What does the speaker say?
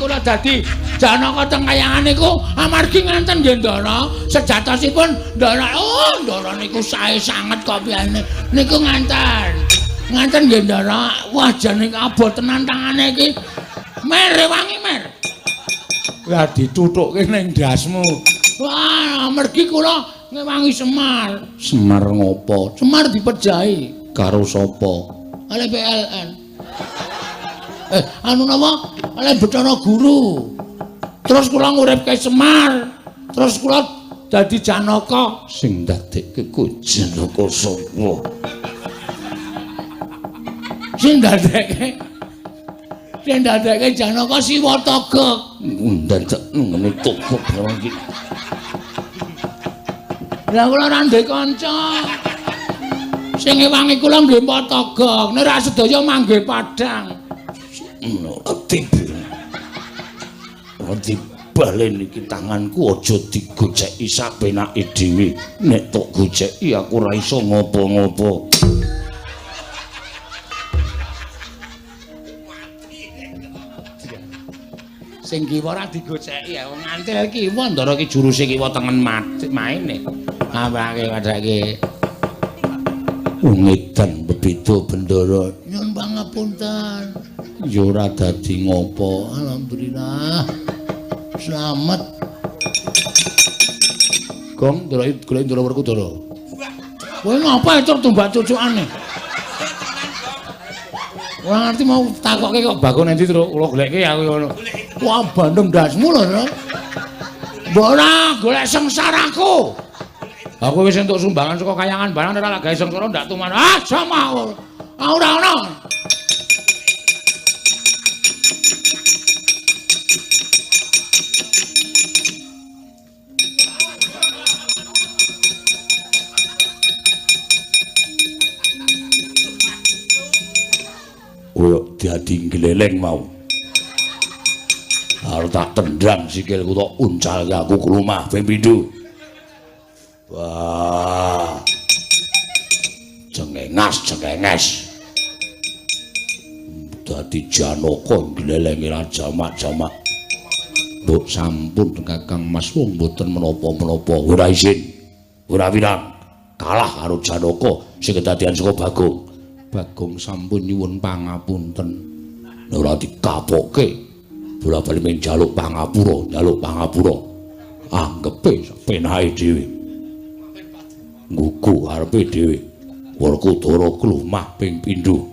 kula dadi Janaka teng kayangan niku amargi ngenten nggih Ndara. Sejatosipun Ndara, oh Ndara niku sae sanget kok piyane. Niku ngenten. Ngenten nggih Ndara. Wah jane abot tenan tangane iki. Mer rewangi mer. Lah dituthukke ning ndasmu. Wah, amargi kula ngewangi Semar. Semar ngopo? Semar dipejahi karo sapa? Oleh PLN. Anu napa? Oleh Bathara Guru. Terus kula nguripke Semar. Terus kula dadi Janaka. Sing dadekke ku Janaka sapa? Sing dadekke Janaka Siwa Togok. Ndadek ngene togok barang iki. Lah kula ora ndek kanca. Sing ngewangi kula nggih Mbah Togok. Nek ora sedaya manggih padhang. Ora dibalen iki tanganku aja digoceki sapenake dhewe. Nek tok goceki aku ora iso ngopo-ngopo. Sing kiwa ora digoceki ya wong ngantil kiwa Ndara iki juruse kiwa tengen maine. Apake padake. Wong edan bebeda Bendara. Nyun pangapunten. Ya ora dadi ngopo. Alhamdulillah. Slamet. Gong Ndara golek Ndara Werkudara. Kowe ngapa tur tumbak cucukane? Ora ngerti mau takokke kok Bagong endi terus kula goleke aku ngono. Wah bandem ndasmu lho. Mbok ora golek sengsaraku. Aku wis entuk sumbangan saka kayangan barang ora lak gawe sengsara ndak tuman. Ah sama aku. Ora ono. Kowe dadi gleleng mau. Arep tak tendang sikilku tok uncalke aku ke rumah ping pindho. Wah. Cengengas, cengenges. Dadi Janaka glelenge ra jamak-jamak. Mbok sampun Kakang Mas wong mboten menapa-menapa. Ora izin. Ora wirang. Kalah karo Janaka sing kedadian saka Bagong. Bagong sampun nyuwun pangapunten. Ora dikapoke. Bola-bali men njaluk pangapura, njaluk pangapura. Anggepe penake dhewe. Nggugu arepe dhewe. Werkudara klumah ping pindho.